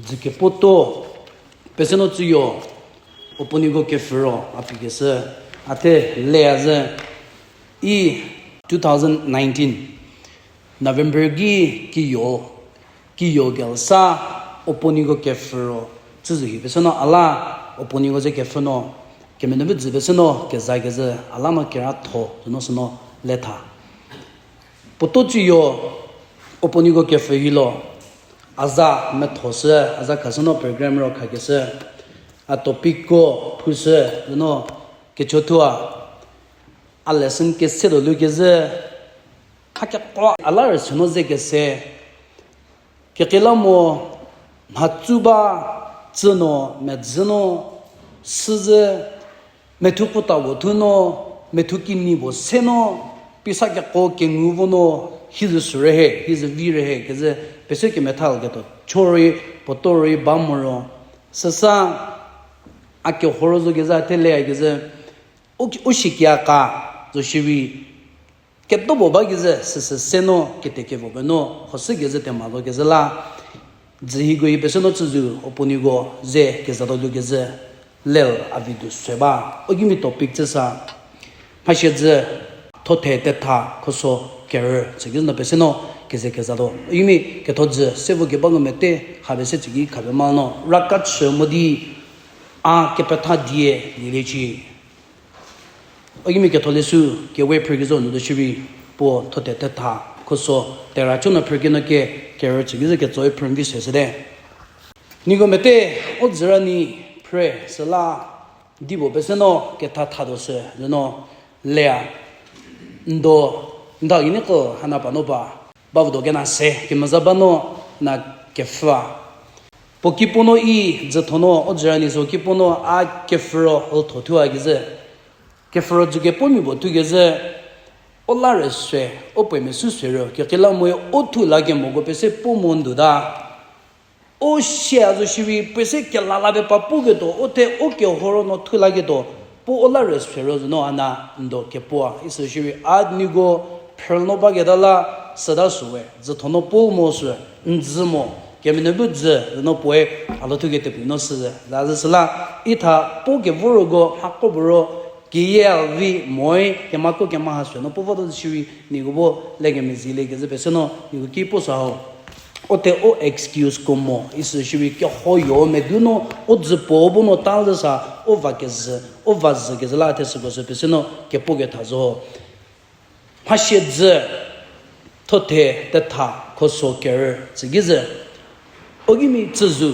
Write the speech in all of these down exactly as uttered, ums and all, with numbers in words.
Dzükepuo to, pesüno tsüyo, Oponiko kepfhü ro, a pikeshü, a the le a zü, i two thousand nineteen, November ki, kiyo, kiyo gelsa, Oponiko kepfhü ro, tsüzü hi pesüno a la, Oponiko ze kepfhü no, kemenupfü dzü pesüno, keza kezü, a la no kera tho, züno süno le tha. Puo to tsüyo, Oponiko kepfhü hilo, a za methoshü, a za khashü no program ro khakeshü, a topic ko phushü, züno kecho thua, a lesson kese do lu kezü, a keko a la rüsü no ze kese, kekila mo, mhatsu ba, tsü no, medzü no, süzü, methu kota vo thu no, methu kini vo se no, pisa keko kengu vo no, hizü sü rehe, hizü vi rehe, kezü pesü kemetha keto, chorei, puotorei, ba moro, süsa, a kehoro zo kezü, a the le a kezü, u, u shikia ka, zo shiri, keto bo ba kezü, süsü se no, kete kevo be no, hosü kezü tema zo kezü la, dzü hiko hi pesü no tsüzü, Oponiko ze keza do lu kezü, lel a vi du se ba, u gimi topic tsüsa, mhashie dzü, thothe tetha, khoso, kerü, tsü kezü no pesü no, keze keza do. U gimi ketho dzü, se vo keba ngo mete, ha pesü tsü ki khabe ma no, raka chü mo di, a kepetha die, lieliecie. U gimi ketho lesu, kewe phrü kezü nu do shiri, puo thothe tetha, khoso, tera cho no phrü keno ke, kerü tsü kezü ketso-e phrü mvi se sede. Niko mete, u dzüra ni, phrü, süla, dipuo pesü no, ketha tha do sü, züno, lea, ndo, nda geiniko, hana pa no ba, ba vo do kena se, kemeza ba no, na kepfhü a. Puo kipuo no i, dzütho no, u dzüra ni so kipuo no, a kepfhü ro, u tho thu a kezü. Kepfhü ro dzü kepuo mi puo thu kezü, u la rüsü, u pue mesü sü ro, kekila moe u thu la kemoko pesü puo mo ndu ta. U sia zo shiri pesü kela la pe pa puketuo, u the u kehoro no thu la ketuo, puo u la rüsü ro züno a na ndo kepuo a. Isü shiri a niko phrü no ba keta la, süta sü we, dzütho no puo mo sü, n dzü mo, kemenu bu dzü, züno puoe, a lo thu ketepu no sü, za zü süla, itha puo kevo roko, mhako bu ro, keyie a vi moe, kemako kemha sü no puo vo do shiri, niko bu le kemezhie le kezü pesü no, niko ki puo sa ho. U the u excuse ko mo, isü shiri kehoyo medu no, u dzü puo bu no ta zü sa, u va kezü, u va zü kezü la the süko sü pesü no, kepuo ketha zo ho. Mhashie dzü, thothe tetha, khoso kerü, tsü ki zü. U gimi tsüzü,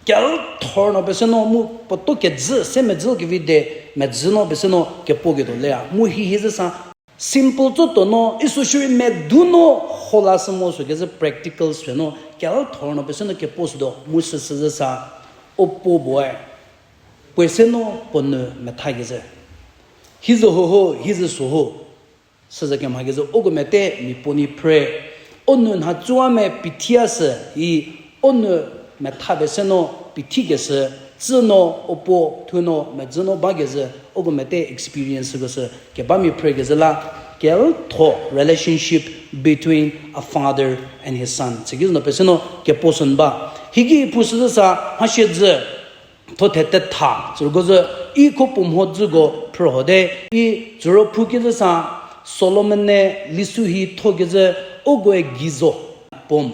kelthor no pesü no mu puoto kedzü, se medzü kevi de, medzü no pesü no kepuo ketuo le a. Mu hihi zü sa, simple tso to no, isü shiri medu no, hola sü mo sü kezü practical sü no, kelthor no pesü no kepuo sü do, mu sü sü zü sa, u puo boe, puoe se no puo nu metha kezü. Hizü ho ho, hizü so ho. Süzü kemha kezü uko mete mi puo ni phrü. U nu nha tsua me pithia sü i u nu metha pesü no pithi kesü, tsü no u puo thu no medzü no ba kezü uko mete experience ko sü keba mi phrü kezü la keltho relationship between a father and his son. Süki no pesü no kepuo sün ba. Hiki phu süzü sa mhashie dzü thothe tetha, süko zü, i kho puo mho dzüko phrü ho de, i tsüro phu kezü sa, Solomon-e lisu hi tho kezü, ukoe geizo, poem.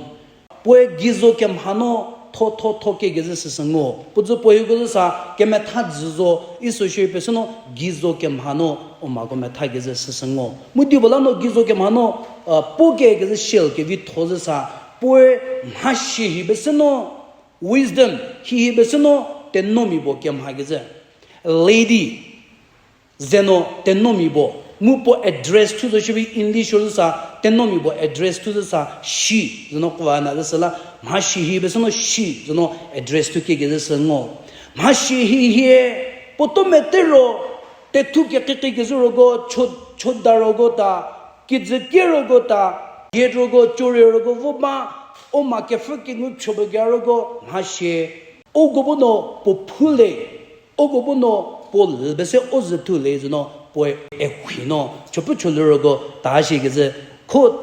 Puoe geizo kemha no tho tho tho ke kezü süsü ngo. Puo dzü puo hiko zü sa, kemetha dzü zo, isü shie pesü no geizo kemha no, u mako metha kezü süsü ngo. Mu dipuo la no geizo kemha no, uh, puo ke kezü shell kevi tho zü sa, puoe mhashie hi pesü no, wisdom, hihi pesü no, tenomia puo kemha kezü. Lady, zeno tenomia puo. Mu puo address thu zo shierei English zü sa, tenomia puo address thu zü sa, she, zeno kuva na zü süla, mhashie hi pesü no she, zeno address thu ke kezü sü ngo. Mhashie hi hie, puo to mete ro, tethu kekiki kezü roko, cho, choda roko ta, kijü kie roko ta, gate roko, chorei roko, vo ma, u ma kepfhü kengu chobe ga roko, mhashie, uko bu no puo phu le, uko bu no puo lü pesü u zü thu le zü no puoe ehwi no, chopfü cholü roko, ta shie kezü, kho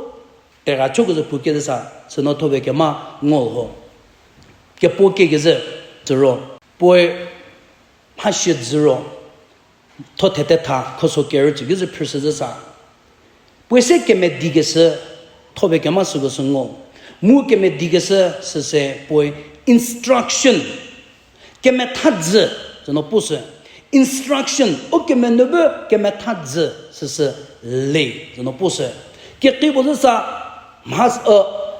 tera cho kezü phu kezü sa, sü no thobe kema ngo ho. Kepuo kekecü, tsüro, puoe mhashie dzü ro, tho thete tha, khoso kerü tsü kecü phrüshü zü sa. Puoe se kemedi keshü, thope kema süko sü ngo. Mu kemedi keshü süse puoe instruction, kemetha dzü, züno pushü. Instruction, u kemenubü kemetha dzü süsü le, züno pushü. Kekri puo zü sa, mha,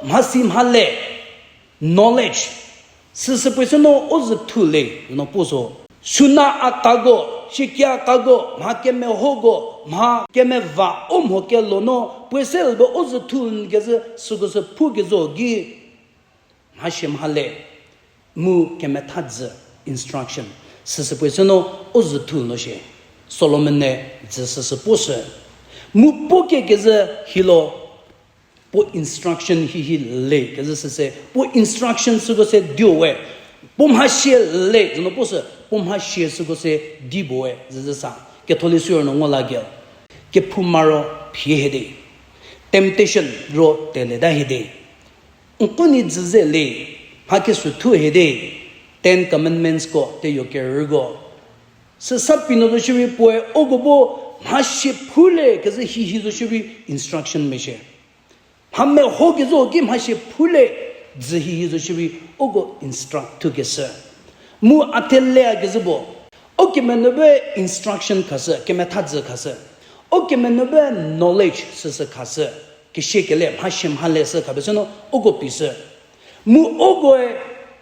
mhasi mhale, knowledge, süsü puoe se no u züthu le, züno pushü. Suna a kako, shikia kako, mha kemehoko, mha kemeva u mho kelo no, puoe se lübü u züthu kezü süko sü phu kezo ki, mhashie mhale, mu kemetha dzü, instruction, süsü puoe se no u züthu no shie. Solomon-e dzü süsü pushü. Mu puo kekecü hilo, puo instruction hihi le kezü süse, puo instruction süko se di we. Puo mhashie le, züno pushü, puo mhashie süko se di puo we, züzü sa. Ketholeshü no ngo la ge. Kephouma ro phi hede. Temptation ro teleta hede. Nkunyi dzü ze le, mha kesü thu hede, Ten Commandments ko, teyo kerüko. Süsa pi no zo shierei puoe uko bu mhashie phule kezü hihi zo shierei instruction meshie. Mha meho kezü ki mhashie phule dzü hihi zo shierei uko instruct thu keshü. Mu a thele a kezü puo, u kemenubü instruction khashü, kemetha dzü khashü. U kemenubü knowledge süsü khashü. Kesiekele mhashie mhale sü khapie sü no uko pishü. Mu ukoe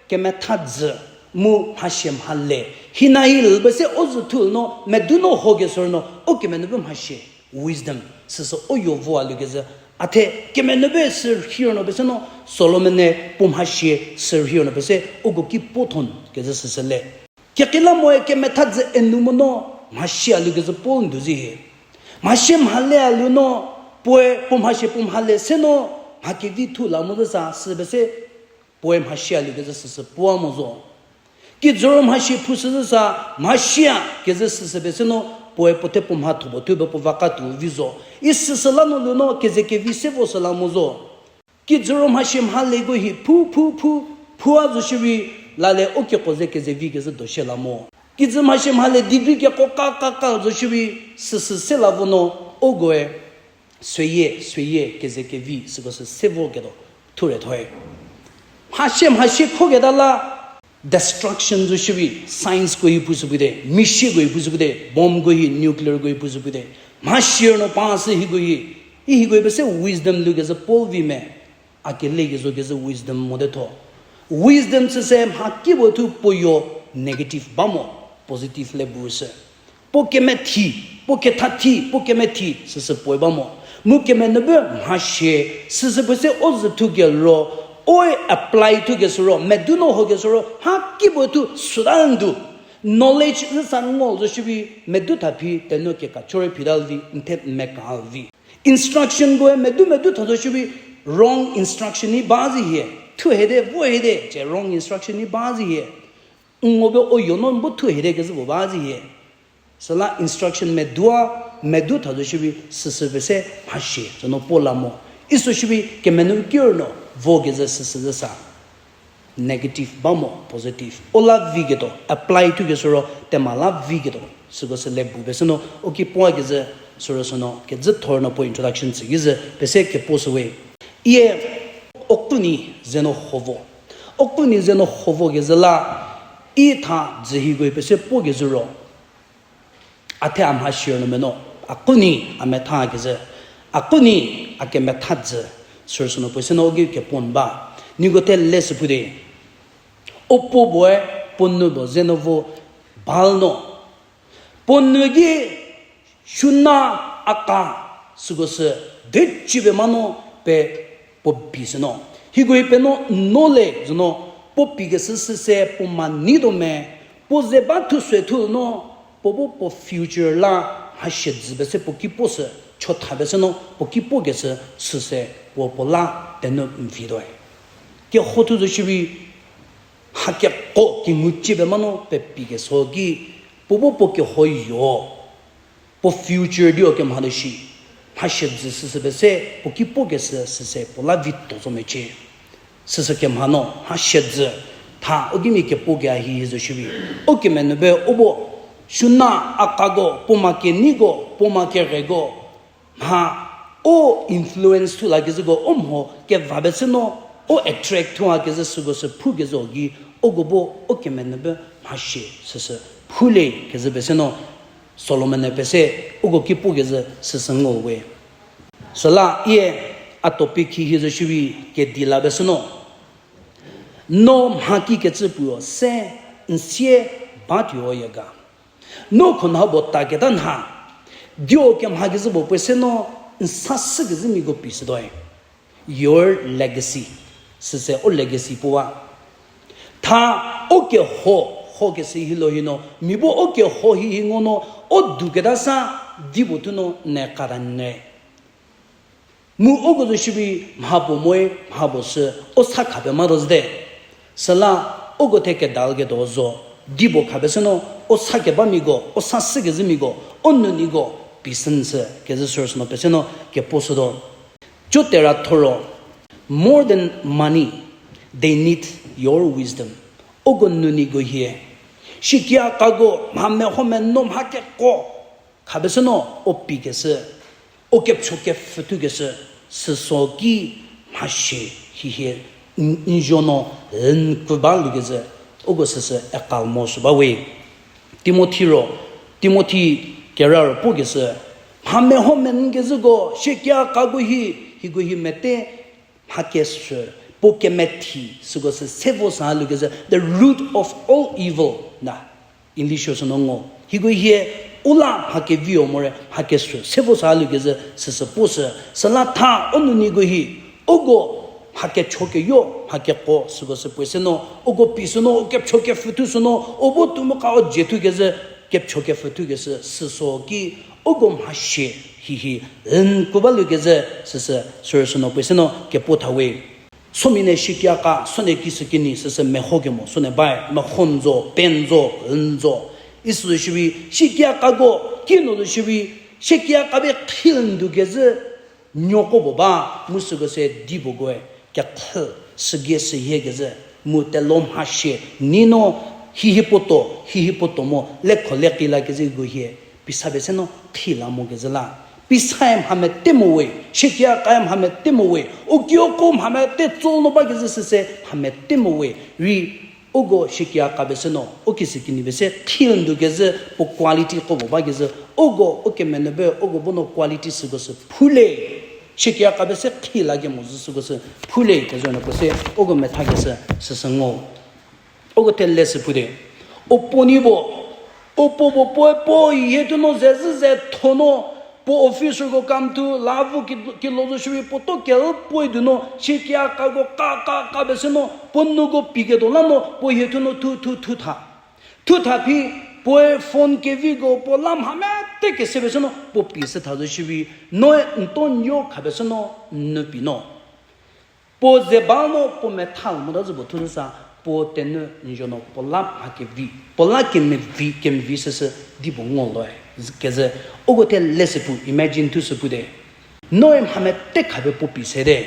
kemetha dzü, mu mhashie mhale. Hina hi lübü se u züthu no, medu no ho keshü no, u kemenubü mhashie, wisdom, süsü u yo vo a lu kezü. A the kemenubü sü rhir no pese no, Solomon-e puo mhashie sü rhir no pese uko ki puo thon kezü süsü le. Kekreilamoe kemetha dzü enu mo no, mhashie a lu kezü Paul ndu zi hie. Mhashie mhale a lu no, puoe puo mhashie puo mhale se no, mha kevi thu la mo zü sa sü pese, puoe mhashie a lu kezü süsü puo mo zo. Kijü ro mhashie phu sü zü sa, mhashie a kezü süsü pese no, puoe puo the puo mhatho puo thu be puo va ka tuo vi zo. I süsü la no lu no, keze kevi se vo sü la mo zo. Kijü ro mhashie mhaleko hi phu, phu, phu, phu a zo shierei, la le u keko ze keze vi kezü do shie la mo. Kijü mhashie mhale degree keko ka, ka, ka zo shierei, süsü se la vo no, ukoe, süyie, süyie, keze kevi, süko sü se vo ketuo, thu re thoe. Mhashie, mhashie kho keta la, destruction zo shierei, scienceko hi phu sü pute, missileko hi phu sü pute, bombko hi, nuclearko hi phu sü pute, mhashie no pa sü hiko hi, i hiko hi pese wisdom lu kezü Paul vi me, a kele kezo kezü wisdom mote tho. Wisdom süse mha kipuo thu puo yo negative ba mo, positive le bu sü. Puo kemethi, puo kethathi, puo kemethi, süsü puoe ba mo. Mu kemenubü mhashie, süsü puo se u zü thu kero, oe apply thu kesü ro, medu no ho kesü ro, mha kipuo thu suda ndu. Knowledge zü sa ngo zo shierei, medu tha phi, tenu keka chore phi da vi, n the me ka vi. Instructionkoe medu medu tha zo shierei, wrong instruction hi ba zi hie. Thu hede, vo hede, ce wrong instruction hi ba zi hie. N ngo be o yo no n bu thu hede kezü puo ba zi hie. Süla instruction medu a, medu tha zo shierei, süsü pese mhashie, zü no puo la mo. Iso shierei, kemenu kir no, vo kezü süsü zü sa. Negative ba mo, positive. O la vi ketuo, apply thu kesü ro, tema la vi ketuo. Süko sü le bu pese no, o ki puo kezü, sü ro sü no, kezü thor no puo introduction tsü kezü, pese kepuo sü we. Ie, o kunyi ze no ho vo. O kunyi ze no ho vo kezü la, i tha dzü hiko pese puo kezü ro. A the a mhashie no me no, a kunyi a metha kezü, a kunyi a kemetha dzü, sü ro sü no puo se no o ki kepuo n ba. Niko the le sü pute. O puo boe, puo nu bo ze no vo bal no. Puo nu ki shuna aka süko sü de chibe ma no pe puo bi sü no. Hiko hi pe no no le zü no puo pi kesü süse puo ma ni do me, puo ze ba thu sü thu no, puo bu puo future la mhashie dzü pese puo ki puo sü, chotha pese no puo ki puo kesü süse puo puo la tenu mvi doe. Keho thu zo shierei, ha keko kengu chibe ma no pe pi keso ki, puo bu puo keho yo. Puo future di o kemha do shi. Mhashie dzü süsü pese, puo ki puo kesü süse puo la vi to zo mecie. Süsü kemha no, mhashie dzü, Tha u gimi kepuo kea hi hi zo shiri. U kemenube u bo, shuna a kako, puo ma keniko, puo ma kerheko, mha u influence thu la kezüko, u mho keva pese no, u attract thu a kezü süko sü phu kezü gei, uko bo u kemenube mha shie süsü phu le kezü pese no, Solomon-e pese uko ki pu kezü süsü ngu we. Süla ie a topic hi hi zo shiri kedi la pese no. No mha ki kecü puo se n sie ba tuo ya ga. No khonha bo ta keta nha. Dio kemha kezü bo pese no n sa sü kezü miko pi sü doe. Your legacy. Süse o legacy puo wa. Tha o keho, ho kese hi lo hi no, mi bo o keho hi hi ngo no, o du keta sa, di bo tu no ne kata ne. Mu uko zo shiri mha puo moe, mha puo sü, o sa kha pe ma do züte. Süla uko the kedal kedo zo, di puo kha pese no, o sa keba miko, o sa sü kezü miko, o nuniko, pi sü n sü kezü sürü sü no pese no kepuo sü do. Chotera thoro, more than money, they need your wisdom. Uko nuniko hie. Shikia kako mha meho meno mha keko. Kha pese no o pi kesü, o kepcho kepfhüthu kesü, süso ki mha shie hi hie n, n zho no n ku ba lu kezü, uko süsü ekal mo sü ba we. Timothi ro, Timothi kera ro pu kesü, mha meho men kezüko, shikia kako hi, hiko hi mete, mha kesü, puo kemethi, süko sü se vo sa lu kezü, the root of all evil, na. English sü no ngo. Hiko hie, u la mha kevio more, mha kesü, se vo sa lu kezü, süsü pu sü, süla tha, o nuniko hi, uko, mha kecho keyo, mha keko, süko sü puo se no, uko pi sü no, u kepcho kepfhüthu sü no, u bo tu mu ka o dzie thu kezü, kepcho kepfhüthu kesü, süso ki, uko mha shie, hi hi, n ku ba lu kezü, süsü, sürü sü no puo se no, kepuo tha we. Somia ne shikia ka, so ne kisü kini, süsü meho kemo, so ne bai, meho n zo, pen zo, n zo. Isü shiri, shikia kako, ki no zo shiri, shikia ka be khil ndu kezü, nyoko bo ba, mu süko se di bo goe, kekhe, sügie sühie kezü, mu telo mha shie, ni no, hi hi puo to, hi hi puo to mo, lekho leki la kezü go hie, pisa pese no, khi la mo kezü la. Pisae mha mete mo we, shikia kae mha mete mo we, u kioko mha mete tso no ba kezü süse mha mete mo we, rei uko shikia ka pese no, u kisü kini pese khil ndu kezü puo quality ko bo ba kezü, uko u kemenube uko bo no quality süko sü phu le, shikia ka pese khi la kemo zü süko sü phu le kezü no puo se uko metha kesü süsü ngo. Uko the le sü phu de. U puo ni bo, u puo bo puoe puo hie thu no ze zhü ze tho no, puo officerko kam thu la vu ki, kilo zo shiri puo to ke puoe du no, shikia kako ka ka ka pese no, puo nuko piketuo la no, puo hie thu no thu thu thu tha. Thu tha phi, puoe phone keviko puo la mha mete kese pese no, puo pi sü tha zo shiri, noe n to nuo kha pese no, n nu pi no. Puo ze ba no puo metha mota zü puo thu sa, puo tenu n zo no puo la mha kevi, puo la kemevi, kemevi süsü di puo ngo loe, kezü, uko the le sü pu, imagine thu sü pu de. Noe mha mete kha pe puo pi se de.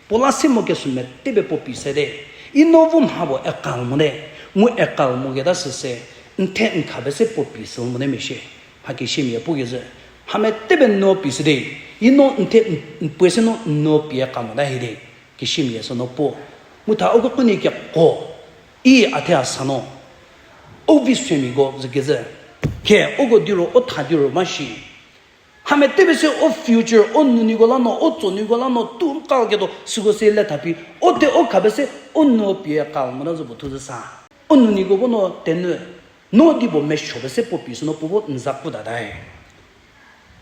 Puo la se mo kesü mete pe puo pi se de. I no vu mha puo ekal mo de. Mu ekal mo keta süse, n the n kha pe se puo pi sü mo de meshie. Mha keshimia pu kezü. Mha mete pe no pi sü de. I no n the n, n puoe se no n no pie ka mota hie de. Keshimia sü no puo. Mu tha uko kuni keko. I a the a sa no. U vi suemiako zü kezü. Khe uko diro, u tha diro ma shi. Mha mete pe se u future, u nuniko la no, u tsoniko la no, tu kal ketuo, süko se le tha phi, u te u kha pe se, u no pie kal mota zü puo thu zü sa. U nuniko bo no tenu, no di puo mesuo pe se puo pi sü no puo bo n za ku tatae.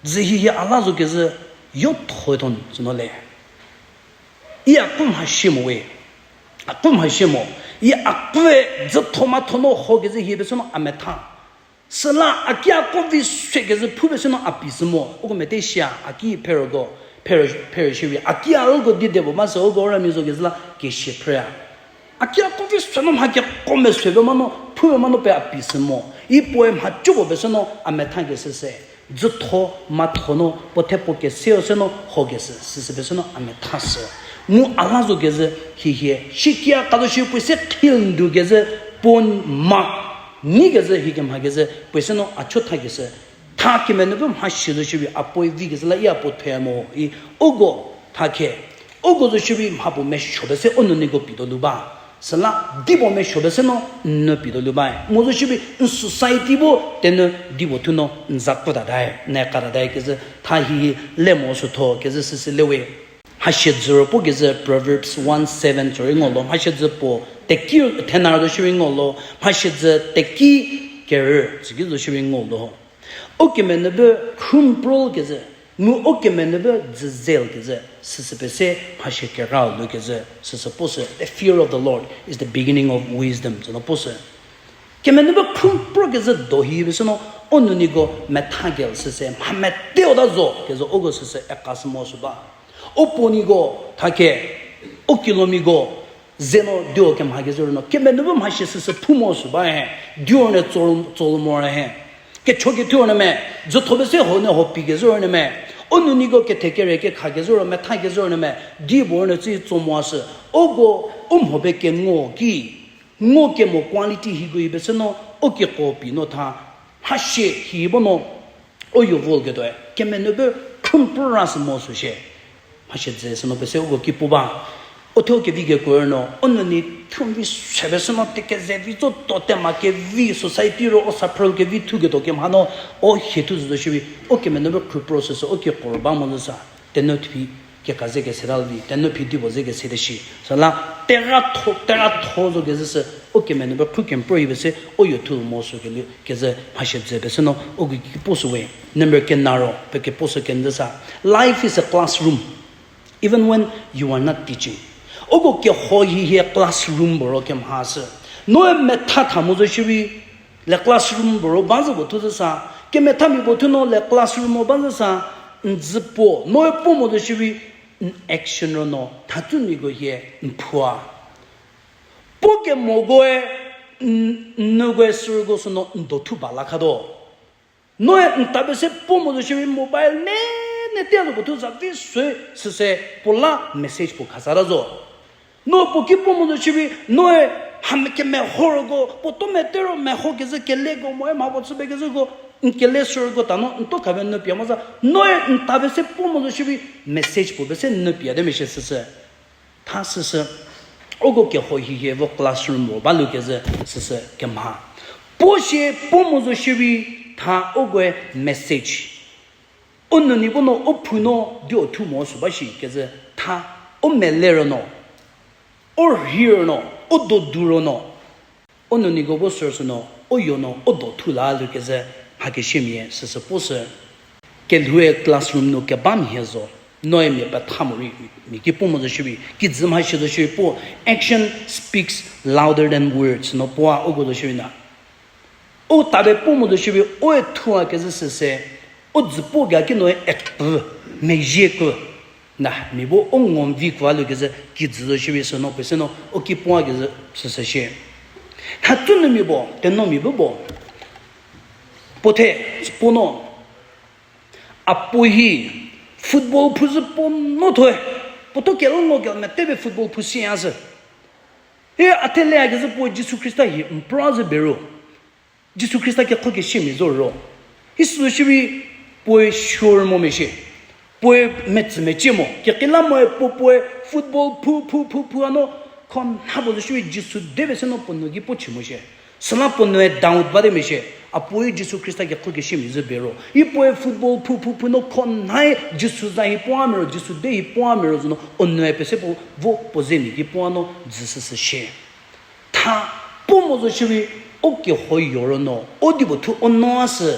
Zü hihie a la zo kezü, yo thoethon sü no le. I a ku mha shie mo we. A ku mha shie mo. I a kue dzü tho ma tho no ho kezü hie pe sü no a metha. Süla a ki a ko vi se kezü phu pe sü no a pi sü mo. Uko mete shia, a ki pheroko, pher, pher shiri. A ki a uko di de puo ma sü uko ra mi zo kezü la kesie phre a. A ki a ko vi se no mha keko mesü pe ma no, phu pe ma no pe a pi sü mo. I puoe mha co puo pe sü no a metha kesü se. Dzütho, matho no, puo the puo keseu se no, ho kesü, süsü pesü no, a metha sü. Mu a la zo kezü, hihie, shikia kado shi puo se khil ndu kezü, puo ma, ni kezü, hie kemha kezü, puo se no, a cho tha kesü. Tha kemenu bu mha shi zo shiri, a puo vi kezü la, i a puo the mo, i, uko, tha khe. Uko zo shiri mha puo mesuo pese o nuniko pie do lu ba. Süla dipuo mesuo pese no n nu pie do lu ba. Mo zo shiri n society bu tenu dipuo thu no n za kutatae, ne katatae kezü tha hi le mo sü tho kezü süsü le we. Mhashie dzü ro puo kezü Proverbs one seven tsori ngo lo, mhashie dzü puo teki thena ro zo shiri ngo lo, mhashie dzü teki kerü tsüki zo shiri ngo lo. O kemenu bu khrumpro kezü, mu o kemenu bu dzüzel kezü, süsü pese mhashie kerau lu kezü, süsü puo sü, the fear of the Lord is the beginning of wisdom, züno puo sü. Kemenu bu khrumpro kezü do hi pesü no, o nuniko metha gel süsü, mha meteo ta zo kezü, uko süsü eka sü mo sü ba. O puo niko, tha khe, o kilomiko, ze no dio kemha kezü ro no, kemenu bu mhashie süsü phu mo sü ba he, dio ne tso, tso mo he. Kecho kethuo ne me, dzütho pese ho ne ho pie kezü ro ne me, o nuniko kethe kere kekha kezü ro, metha kezü ro ne me, di puo ne tsi tso mo sü, uko, u mho pe kengo ki, ngo kemo quality hiko hi pesü no, o keko pie no tha, mhashie hi bo no, o yo vol ketuoe, kemenu bu khrumpro ra sü mo sü shie. Mhashie dzü sü no pese uko ki pu ba. O thuo kevi kekuo no, o nuni thumvi se pesü no, teke ze vi tso to tema kevi society ro, o saphrü kevi thu ketuo kemha no, o hie thu zü zo shiri, o kemenu bu khrumpro süsü, o keko ro ba mo zü sa. Tenu thuphi keka ze kese ta vi, tenu phi dipuo ze kese te shi. Süla, tera tho, tera tho zo kezü sü, o kemenu bu khru kempro hi pesü, o yo thu mo sü kelu, kezü mhashie dzü pesü no, o ki pu sü we. Number kena ro, pe kepu sü kenjü sa. Life is a classroom, even when you are not teaching. Uko keho hi hie classroom puo ro kemha sü. Noe metha tha mo zo shiri, le classroom puo ro ba zü puo thu zü sa. Kemethami puo thu no le classroom puo ba zü sa. N dzü puo, noe puo mo zo shiri, n action ro no, thatsumiko hie, n phua. Puo kemokoe, n, n nukoe sürüko sü no, n do thu ba la kha do. Noe n ta pese puo mo zo shiri mobile ne, ne tea zo puo thu za vi sü, süse puo la message puo khasa ta zo. No puo ki puo mo zo shiri, noe ha kemeho roko, puo to mete ro meho kezü keleko moe mha puo chü pe kezüko, n kele sürüko ta no, n to kha pe n nu pie mo za, noe n ta pese puo mo zo shiri, message puo pese n nu pie te meshie süsü. Tha süsü, uko keho hi hie vo classroom ro ba lu kezü süsü kemha. Puo shie puo mo zo shiri tha ukoe message. U nuni puo no u phu no dio thu mo sü ba shi kezü tha u mele ro no, u rhi ro no, u dodu ro no. U nuniko bu sü sü no, u yo no, u do thu la lu kezü mhakesiamia süsü puo sü. Kelhoue classroom nu keba mhie zo, noe mia petha morei mia ki puo mo zo shiri, kijü mhashie zo shiri puo, action speaks louder than words, no puo a uko zo shiri na. U ta pe puo mo zo shiri, ue thua kezü süse, u dzü puo ga ki noe ekpü, mezhie ku, na, mia bu u ngo vi kua lu kezü kijü zo shiri sü no, pese no, u ki puo a kezü süsü shie. Thatsumia puo, tenomia bu puo. Puo the, puo no, a puo hi, football phu zü puo no thoe, puo to kelo ngo kelo mete pe football phu siya zü. E a the le a kezü puo Jisu Khrista hi n pra zü bero. Jisu Khrista kekhokesiamia zo ro. Hi sü shiri puoe sure mo meshie. Puoe metsü mecie mo. Kekila moe puo puoe football phu phu phu phu a no khonha puo zo shiri Jisu de pese no puo nu ki puo chü mo shie. Süla puo nue doubt ba te meshie. A puoe Jisu Khrista kekhokesiamia zü bero. I puoe football phu phu phu no khonhae Jisu za hi puo a mero, Jisu de hi puo a mero zo no, u nue pese puo vo puo zemia ki puo a no dzü süsü shie. Tha puo mo zo shiri, u keho yo ro no, u dipuo thu u no a sü,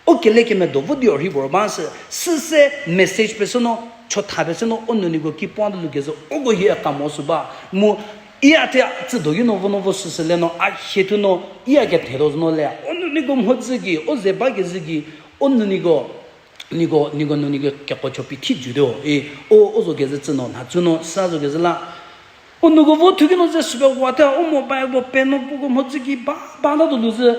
u kelekemedo vo di rhi puo ro ba sü, süse message pesü no, chotha pesü no, u nuniko ki puo a lu kezü, uko hie ka mo sü ba, mu, i a the tsüdo ki no vo no vo süsü le no, a hie thu no, i a kethedo zo no le, u nuniko mhodzü gei, u ze ba kezü gei, u nuniko, niko, niko nuniko keko cho pi thi ju do, i, u, u zo kezü tsü no, nha tsü no, sa zo kezü la, u nuko vo thu ki no ze süpe wa te, u mobile vo pe no puko mhodzü gei ba, ba na do lu zü,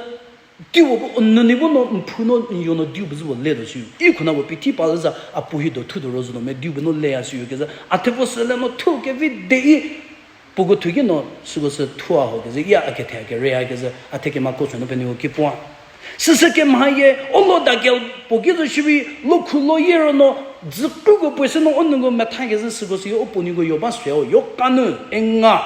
Diu puo, nuni puo no mphu no nyo no diu puo zü puo le do siu. I khuna puo pithi pa zü za a pu hi do thu do ro zü no me diu puo no le ya siu kezü. A the puo sü le no thu kevi de i. Puo ko thu ki no süko sü thua ho kezü. Ya a kethe a kere ya kezü. A the kema ko sü no pe ni ho ki puo. Süsü kemha ye, o lo da gel puo ki zo shiri, lo khu lo ye ro no, dzü kru ko puo sü no o nu ko metha kezü süko sü yo o puo ni ko yo ba sü o, yo ka nu, enga.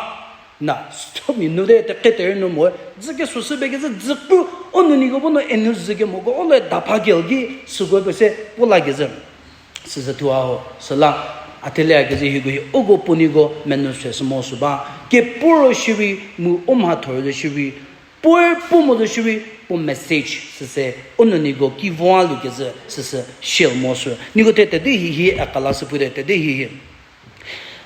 Na, stop mi nu de, te kete nu mo, dzü ke süsü be kezü dzü kru, o nu ni ko bo no enu dzü ke mo ko, o le da pha gel ki, süko puo se, puo la kezü. Süsü thua ho, süla, a the le a kezü hi ko hi, o ko puo ni ko, menu se sü mo sü ba, ke puo ro shiri, mu o mha thor zo shiri, puoe puo mo zo shiri, puo message, süse, o nu ni ko ki vua lu kezü, süsü, share mo sü. Ni ko te, te de hi hi, a kala sü pu de, te de hi hi.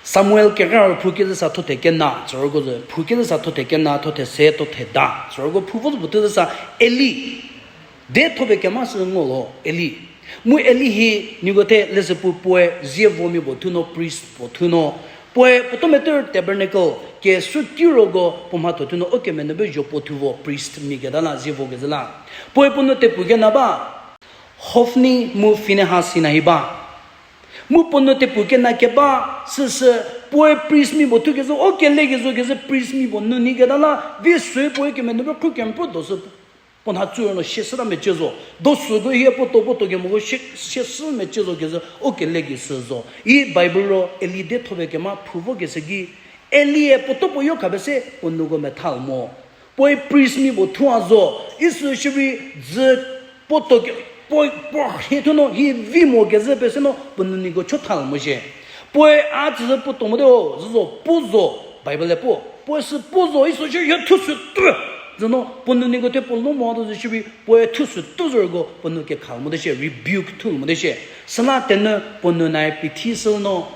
Samuel kekra phou kezü sa thothe kena, tsüroko zü phou kezü sa thothe kena, thothe se, thothe da, tsüroko phou vo zü puo tü zü sa Eli. De thope kema sü ngo lo, Eli. Mu Eli hi, niko the lezü pu puoe, zie vo mi puo thu no, priest puo thu no. Puoe, puo to meter tabernacle, ke sü kiroko, puo mhatho thu no, o kemenu be zho puo thu vo, priest mi keta la, zie vo kezü la. Puoe puo nu tepu kena ba, Hofni mu Finehas ina hi ba. Mu puo nu tepu kena keba, süsü, puoe priest mi puo thu kezü, o kele kezü, kezü priest mi puo nu ni keta la, vi sü puoe kemenu be khru kempro do sü, puo nha tsu no shie sü ta mecie zo. Do sü ko hie puo to, puo to kemo ko shie, shie sü mecie zo kezü, o kele ki sü zo. I Bible ro, Eli de thope kema phou vo kesü ki, Eli e puo to puo yo kha be se, puo nu ko metha mo. Puoe priest mi puo thua zo, isü shiri dzü puo to ke, puo, puo hie thu no, hie vi mo kezü pe se no, puo nu ni ko cho tha mo shie. Puoe a tsü puo to mo de o, zü zo, puo zo, Bible e puo. Puoe sü puo zo, isü shiri hie thu sü tu. Zü no, puo nu ni ko the puo lo mo do zü shiri, puoe thu sü tu zü ko, puo nu kekha mo de shie, rebuke thu mo de shie. Süla tenu, puo nu nai pithi sü no,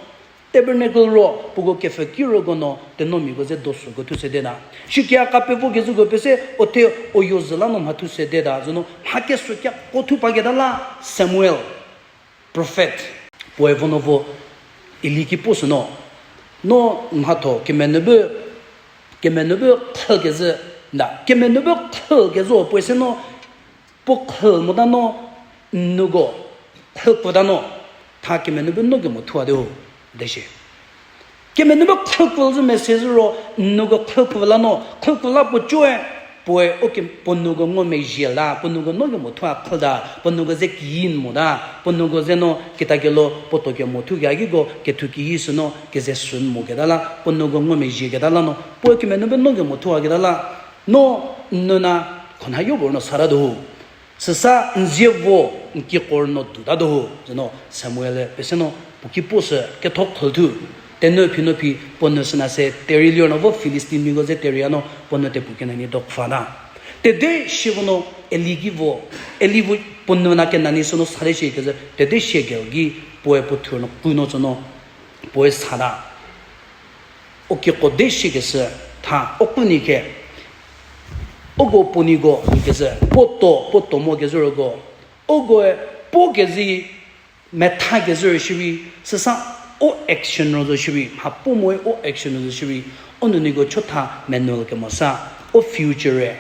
tabernacle ro, puoko kepfhü kiroko no, tenomiko ze do süko thu se de ta. Shikia ka pevo kezüko pese, o the o yo zü la no mha thu se de ta, zü no mha kesükia ko thu pa keta la Samuel, prophet, puoe vo no vo Eli ki puo sü no, no mhatho kemenu be, kemenu be khü kezü, na, kemenu be khü kezü puoe se no, puo khü mo ta no, n nuko khü puo ta no, tha kemenu be no kemo thua de ho, de shie. Kemenu be khü puo zü message ro, n nuko khü puo la no, khü puo la puo coe, puoe o ke, puo nuko ngomezhie la, puo nuko no kemo thua khü ta, puo nuko ze kiyin mo ta, puo nuko ze no kita kelo puo to kemo thu kekiko kethu kiyi sü no keze sün mo keta la, puo nuko ngomezhie keta la no, puoe kemenu be no kemo thua keta la, no n nu na khonha yo puo no sa ta do ho. Süsa n zie vo n kikor no du ta do ho, zü no Samuel pese no puo ki puo sü ketho khü thu, tenu phi no phi puo nu süna se teri lior no vo Filistinmiko ze teria no puo nu tepu kena ni dokfa ta. Tede shie vo no Eli ki vo, Eli vo puo nu na kena ni sü no sa de shie kezü, tede shie gel ki puoe puo thur no ku no tsü no puoe sa ta. O kiko de shie kesü tha, o pu ni ke, uko puo niko kezü, puo to, puo to mo kezü roko, ukoe puo kezü, metha kezü rei shiri, süsa o action ro zo shiri, mha puo moe o action ro zo shiri, o nu niko chotha manual kemosa, o future e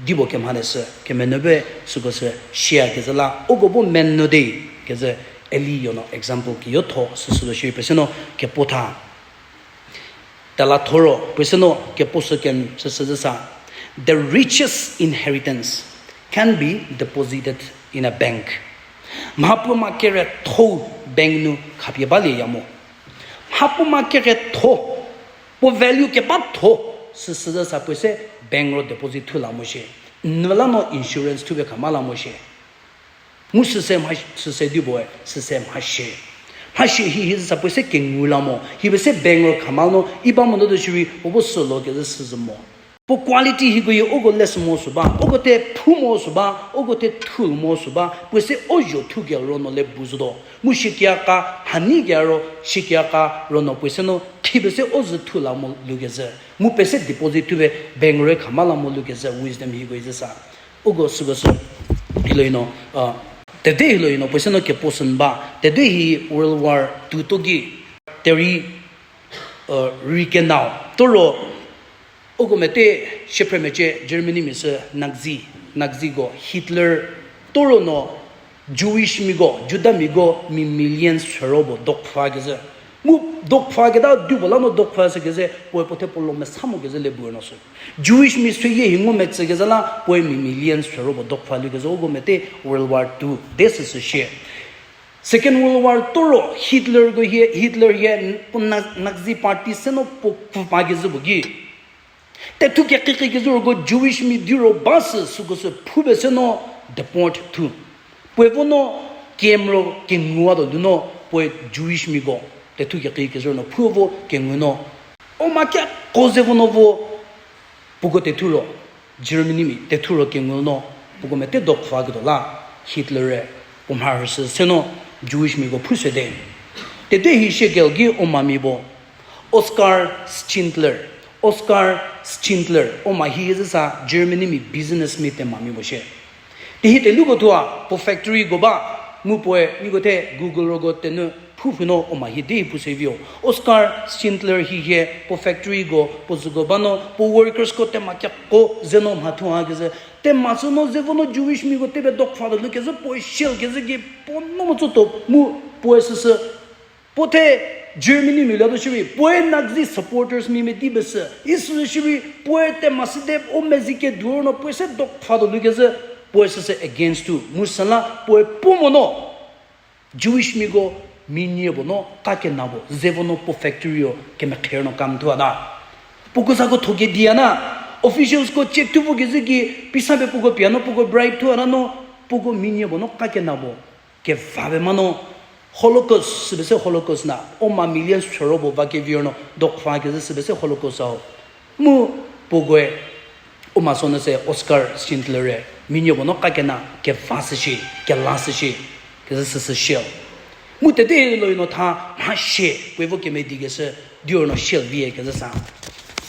dipuo kemha de sü, kemenu be süko sü shia kezü la, uko bu menu de kezü Eli yo no example kiyo tho süsü zo shiri pese no kepuo tha. Tela thoro, pese no kepuo sü ken süsü züsa. The richest inheritance can be deposited in a bank. Mhapuo ma keretho bank nu khapie balieya mo. Mhapuo ma keretho, puo value keba tho, süsü züsa puo se bank ro deposit thu la mo shie. N nu la no insurance thu be khama la mo shie. Mu süse mha, süse dipuoe, süse mha shie. Mha shie hi, hi züsa puo se kengu la mo. Hi be se bank ro khama no, i ba mo no do shiri, puo bu sülo kezü süzü mo. Puo quality hiko ye uko less mo sü ba, uko te phu mo sü ba, uko te thu mo sü ba, puo se o zho thu ke ro no le bu zü do. Mu shikia ka, hani ke ro, shikia ka ro no puo se no, thi be se o zü thu la mo lu kezü. Mu pese deposit thu be bank ro khama la mo lu kezü wisdom hiko ye züsa. Uko süko sü, hilo ino, tede hilo ino, puo se no kepuo sü n ba, tede hi World War Two to ki, teri, rei kenao, toro, uko mete, shephremecie, Germany mi sü Nazi, Naziko Hitler toro no Jewish miko, Juda miko mi millions sero bo dokpfha kezü. Mu dokpfha keta dubo la no dokpfha se kezü, puoe puo the puo lo mesa mo kezü le bu no sü. Jewish mi sü ye hi ngu metsü kezü la, puoe mi millions sero bo dokpfha lu kezü, uko mete World War Two de süsü shie. Second World War toro Hitler ko hie, Hitler hie puo Na-, Nazi Party se no puo pfü pa kezü bo ki. Tethu kekiki kezü roko Jewish mi di ro ba sü süko sü phu be se no deport thu. Puoe vo no camp ro kengu a do lu no puoe Jewish miko. Tethu kekiki kezü no phu vo kengu no. O ma keko ze vo no vo puko tethu ro, Germany mi tethu ro kengu no, puko mete dokpfha ketuo la, Hitler-e, puo mharhü sü se no, Jewish miko phu se de. Tete hi shie kel ki o ma mi bo. Oskar Schindler. Oskar Schindler, o ma hi zü sa Germany mi business mi tema mi bo shie. Tehi teluko thua, puo factory ko ba, mu puoe, niko the Google roko tenu phu phu no o ma hi di phu se vi o. Oskar Schindler hi hie, puo factory ko, puo züko ba no, puo workers ko tema keko ze no mha thu ha kezü. Tema sü no ze vo no Jewish miko tebe dokpfha do lu kezü, puoe shell kezü ki puo no mo tso to, mu puoe süsü puo the Germany mi la do shiri, puoe Nazi supporters mi medi be sü. Isü shiri, puoe tema sü de o mezi keduo no puoe se dokpfha do lu kezü, puoe süsü against thu. Mu süla puoe pu mo no, Jewish miko mi nie bo no, ka kena bo, ze vo no puo factory-o kemekher no kam thu a na. Puoko zako tho kedi a na, officials ko check thu vo kezü ki, pisa pe puoko pia no, puoko bribe thu a na no, puoko mi nie bo no, ka kena bo. Keva pe ma no, Holocaust, sübe se Holocaust na, o ma millions sero bo va kevir no, dokpfha kezü sübe se Holocaust ao. Mu puokoe, o ma so no se Oskar Schindler-e, mi nie bo no ka kena, keva süshi, kela süshi, kezü süsü shell. Mu tete loi no tha, mha shie, puoe vo kemedi keshü, dior no shell vie kezü sa.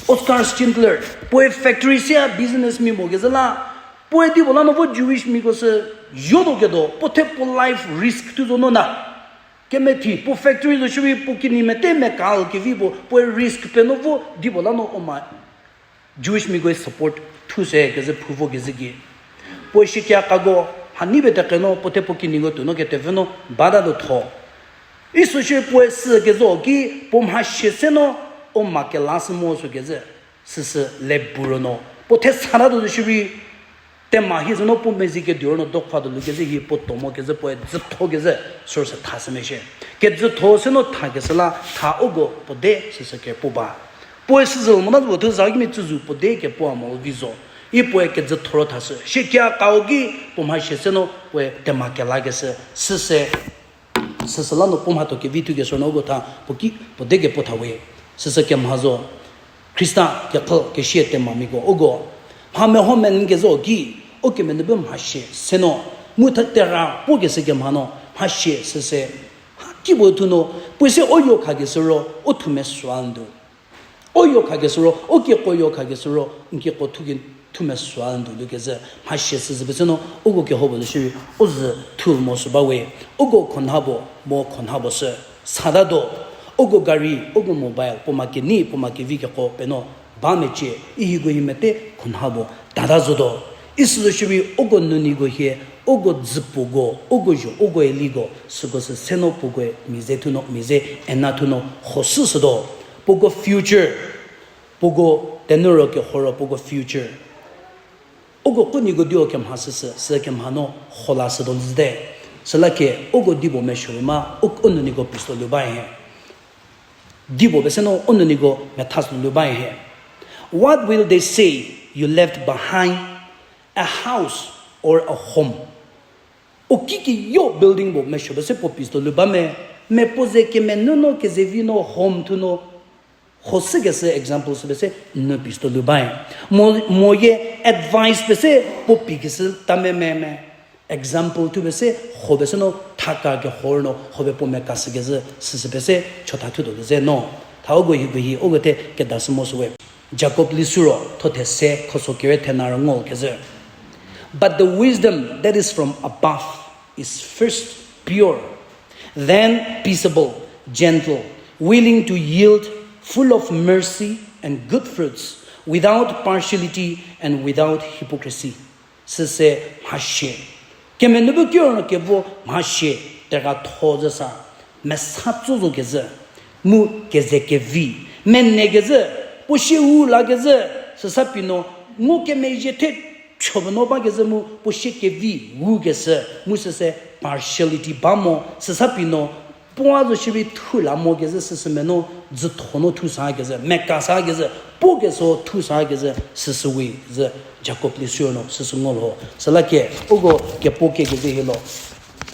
Oskar Schindler, puoe factory se a business mi mo kezü la, puoe di bo la no vo Jewish miko sü, yo do kedo, puo the puo life risk thu zo no na. Kemethi, puo factory zo shiri, puo kini mete mekal kevi bo, puoe risk pe no vo, di bo la no o ma Jewish mikoe support thu se kezü phu vo kezü ki. Puoe shikia kako, ha ni be tekeno, puo the puo kiniko tuo no ketevü no, bata do tho. Isü shie puoe sü kezü ki, puo mha shie se no, o ma kela sü mo sü kezü. Süsü le bu ro no. Puo the sata do shiri, tema hi sü no puo mezi keduo no dokpfha do lu kezü hi puo to mo kezü puoe dzütho kezü, sür se tha sü meshie. Kedzütho se no tha kesü la, tha uko puo de süsü kepu ba. Puoe süzü mo na zo thu za kimi tsüzu puo de kepu a mo vi zo. I puoe kedzütho ro tha sü. Shikia kao ki puo mha shie se no puoe tema kela kesü, süse süsü la no puo mhatho kevi thu kesü no uko tha puo ki puo de kepu tha we. Süsü kemha zo. Khrista kekha kesie temamiko uko. Mha meho men kezü ki, u kemenubü mha shie se no. Mu tha tera puo kesü kemha no, mha shie süse. Ha kipuo thu no, puoe se u yo kha kesü ro, u thu mesua ndu. U yo kha kesü ro, u keko yo kha kesü ro, n keko thu ki thu mesua ndu lu kezü, mha shie süsü pese no, uko keho puo nu shiri, u zü thu mo sü ba we, uko khonha puo, mo khonha puo sü, sata do, uko gari, uko mobile, puo ma kenei, puo ma kevi keko pe no, ba mecie, i hiko hi mete khonha puo, tata zo do. Isü zo shiri, uko nuniko hie, uko dzüpuoko, uko zho, uko eliko, süko sü se no puokoe, mize thu no, mize ena thu no, ho sü sü do. Puoko future, puoko tenü ro keho ro puoko future. Uko kuniko dio kemha süsü, sü kemha no ho la sü do züte. Süla ke uko dipuo mesuo ma, u, u nuniko pisto lu ba he. Dipuo pese no u nuniko metha sü lu ba he. What will they say you left behind, a house or a home? U kiki yo building puo mesuo pese puo pisto lu ba me, me puo ze kemenü no kezevi no home thu no, ho sü kesü example sü pese nü pisto lu ba. Mo, mo ye advice pese puo pi kesü ta me me me. Example thu pese ho pese no thaka kehor no ho pe puo meka sü kezü süsü pese chota thu do ze no. Tha uko hi bu hi uko the keda sü mo sü we. Jakob lisuro thothe se khoso kere thena ro ngo kezü. But the wisdom that is from above is first pure, then peaceable, gentle, willing to yield, full of mercy and good fruits, without partiality and without hypocrisy. Süse mhashie. Kemenupfü kiro no kevo mhashie, tera tho zü sa, mesa tso zo kezhü, mu keze kevi, mene kezhü, puo sie u la kezhü, süsa pi no, ngukemezhie the chopie no ba kezhü mu puo sie kevi u kezhü, mu süse partiality ba mo, süsa pi no, puo a zo shierei thu la mo kezhü süsü meno, dzütho no thu sa kezhü, meka sa kezhü, puo keso thu sa kezhü, süsü we zü Jakob leshüro no süsü ngo lho. Süla ke, uko kepuo ke kezhü hilo.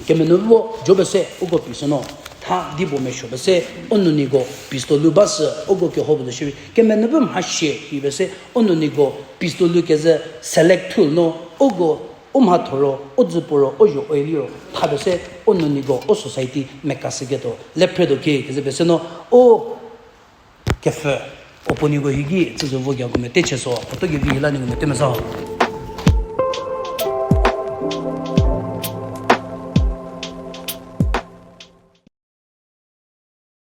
Kemenupfü vo, Job se, uko pie sü no. Tha dipuo mesuo pie se, u nuniko pistol lu ba sü, uko keho puo zo shierei. Kemenupfü mhashie, ipie se, u nuniko pistol lu kezhü select tool no, uko u mhatho ro, u dzüpuo ro, u zho u liro, tha pie se, u nuniko, u society meka shüketuo, le phre do ke, kezhü pie se no, u kepfü, u puo niko higi, tsüzo vo gei ko mete chie so, puo to kevi hila niko mete mesa.